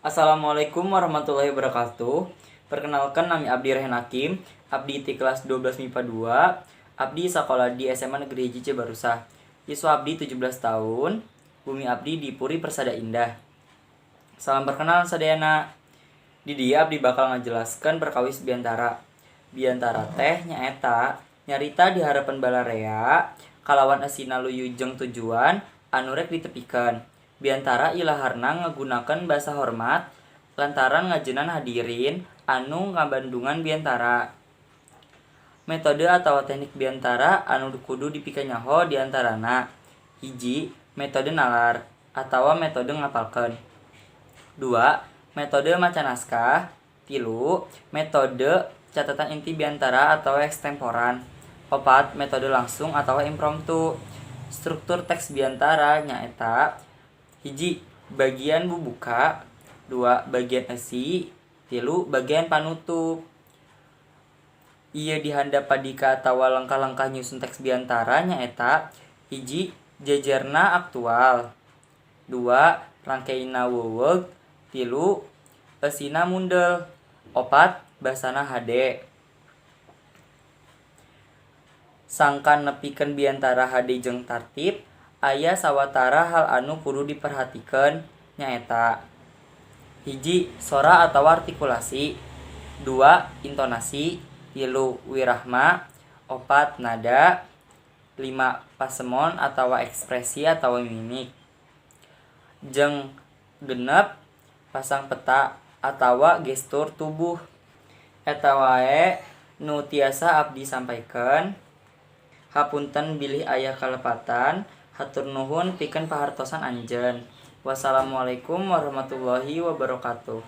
Assalamualaikum warahmatullahi wabarakatuh. Perkenalkan, nami abdi Rehan Hakim, abdi ti kelas 12 MIPA 2, abdi sekolah di SMA Negeri Hiji Cibarusah. Yuswa abdi 17 tahun, bumi abdi di Puri Persada Indah. Salam perkenalan sadayana. Di dieu abdi bakal ngajelaskeun perkawis biantara. Biantara teh nyaeta nyarita di harapan balarea kalawan esina luyu jeung tujuan anu rek ditepikeun. Biantara ilaharna ngagunakeun basa hormat lantaran ngajenan hadirin anu ngabandungan biantara. Metode atawa teknik biantara anu kudu dipikanyaho diantarana: 1. Metode nalar atawa metode ngapalkeun. 2. Metode maca naskah. 3. Metode catatan inti biantara atawa ekstemporan. 4. Metode langsung atawa impromptu. Struktur teks biantara nyaeta: 1. Bagian bubuka, 2. Bagian eusi, 3. Bagian panutup. Ieu dihandap padika atawa lengkah-lengkah nyusun teks biantara nyaeta: 1. Jejerna aktual, 2. Rangkeina weuweug, 3. Eusina mundel, 4. Basana hade. Sangkan nepikeun biantara hade jeung tartib, aya sawatara hal anu kudu diperhatikeun, nyaeta: 1. Sora atawa artikulasi, 2. Intonasi, 3. Wirahma, 4. Nada, 5. Pasemon atawa ekspresi atawa mimik, jeung 6. Pasang peta atawa gestur tubuh. Eta wae nu tiasa abdi sampaikan. Hapunten bilih aya kalepatan. Hatur nuhun pikeun pahartosan anjeun. Wassalamualaikum warahmatullahi wabarakatuh.